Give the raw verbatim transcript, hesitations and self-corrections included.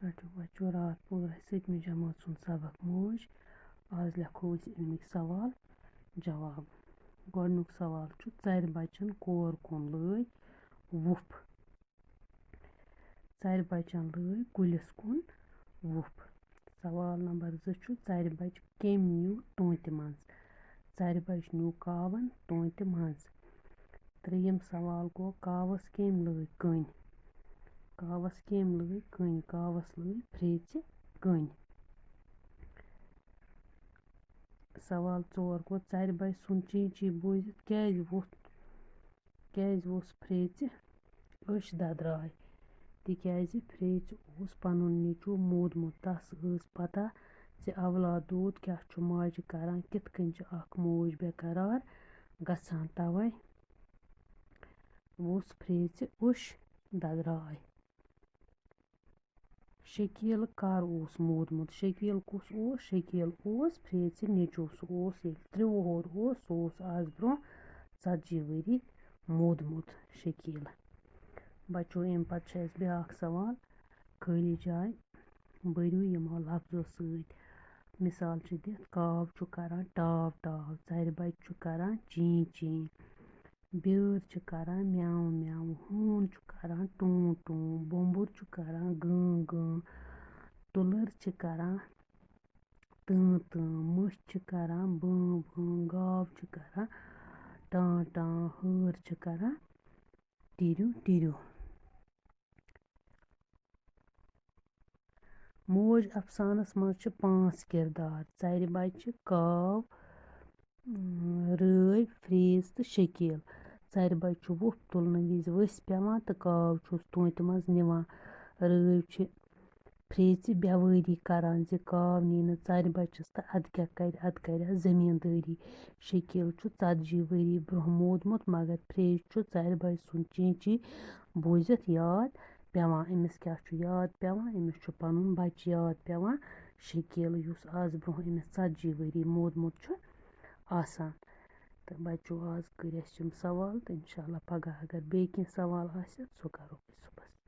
رَٹِو بَچو راتھ پوٗرٕ اَسہِ سٔتمہِ جمٲژ ہُنٛد سبق موج۔ آز لیکھو أسۍ اَمِکۍ سوال جواب۔ گۄڈٕنیُک سوال چھُ، ژَرِ بَچَن کور کُن لٲج وُپھ؟ ژَرِ بَچَن لٲج کُلِس کُن وُپھ۔ سوال نمبر زٕ چھُ، ژَرِ بَچہِ کٔمۍ نیوٗ تونٛتہِ منٛز؟ ژَرِ بَچہِ نیوٗ کاوَن تونٛتہِ منٛز۔ ترٛیٚیِم سوال گوٚو، کاوَس کٔمۍ لٲج کٔنۍ؟ کاوَس کٔمۍ لٲج کٔنۍ؟ کاوَس لٲج پھرٛیژِ کٔنۍ۔ سوال ژور گوٚو، ژَرِ بَچہِ سُنٛد چی چی بوٗزِتھ کیٛازِ ووٚتھ، کیٛازِ ووٚژھ پھرٛیژِ أچھ دَدراے؟ تِکیٛازِ پھرٛیژِ اوس پَنُن نیٚچوٗ مودمُت۔ تَس ٲس پَتہ زِ اولاد دود کیٛاہ چھُ ماجہِ کَران، کِتھ کٔنۍ چھِ اَکھ موج بے قرار گژھان۔ تَوَے ووٚژھ پھرٛیژِ اوٚش دَدراے۔ شکیٖل کَر اوس مودمُت؟ شکیٖل کُس اوس؟ شکیٖل اوس پھرٛیژِ نیٚچوٗ۔ سُہ اوس ییٚلہِ ترٛےٚ وُہُر اوس، سُہ اوس آز برٛونٛہہ ژَتجی ؤری مودمُت شکیٖل۔ بَچو، اَمہِ پَتہٕ چھُ اَسہِ بیٛاکھ سوال، خٲلی جاے بٔرِو یِمو لفظو سۭتۍ۔ مثال چھِ دِتھ، کاو چھُ کَران ٹاو ٹاو، ژَرِ بَچہِ چھُ کَران چیں چیں، بیٛٲر چھِ کَران میٛاو میٛاو، ہوٗن چھُ کَران ٹوٗں ٹوٗں، بومبُر چھُ کَران گۭں گۭں، تُلٕر چھِ کَران تۭں تۭں، مٔچھ چھِ کَران بۭں بۭں، گاو چھِ کَران ٹاں ٹاں، ہٲر چھِ کَران ٹِرِو ٹِرِو۔ موج افسانس منٛز چھِ پانٛژھ کردار، ژَرِ بَچہِ، کاو، اۭں، رٲوۍ، پھرٛیژ تہٕ شکیٖل۔ ژَرِ بَچہِ چھُ وُپھ تُلنہٕ وِزِ ؤسۍ پٮ۪وان تہٕ کاو چھُس تونٛتہِ منٛز نِوان۔ رٲوۍ چھِ پھرٛیژِ بٮ۪وٲری کران زِ کاو نی نہٕ ژَرِ بَچَس تہٕ اَدٕ کیٛاہ کَرِ، اَدٕ کَرِ ہا زٔمیٖندٲری۔ شکیٖل چھُ ژَتجی ؤری برٛونٛہہ مودمُت، مگر پھرٛیژِ چھُ ژَرِ بَچہِ سُنٛد چینچی بوٗزِتھ یاد پٮ۪وان۔ أمِس کیٛاہ چھُ یاد پٮ۪وان؟ أمِس چھُ پَنُن بَچہٕ یاد پٮ۪وان، شکیٖل، یُس آز برٛونٛہہ أمِس ژَتجی ؤری مودمُت چھُ آسان۔ تہٕ بَچو، آز کٔرۍ اَسہِ یِم سوال، تہٕ اِنشاء اللہ پَگاہ اگر بیٚیہِ کینٛہہ سوال آسہِ، سُہ کَرو أسۍ صُبحَس۔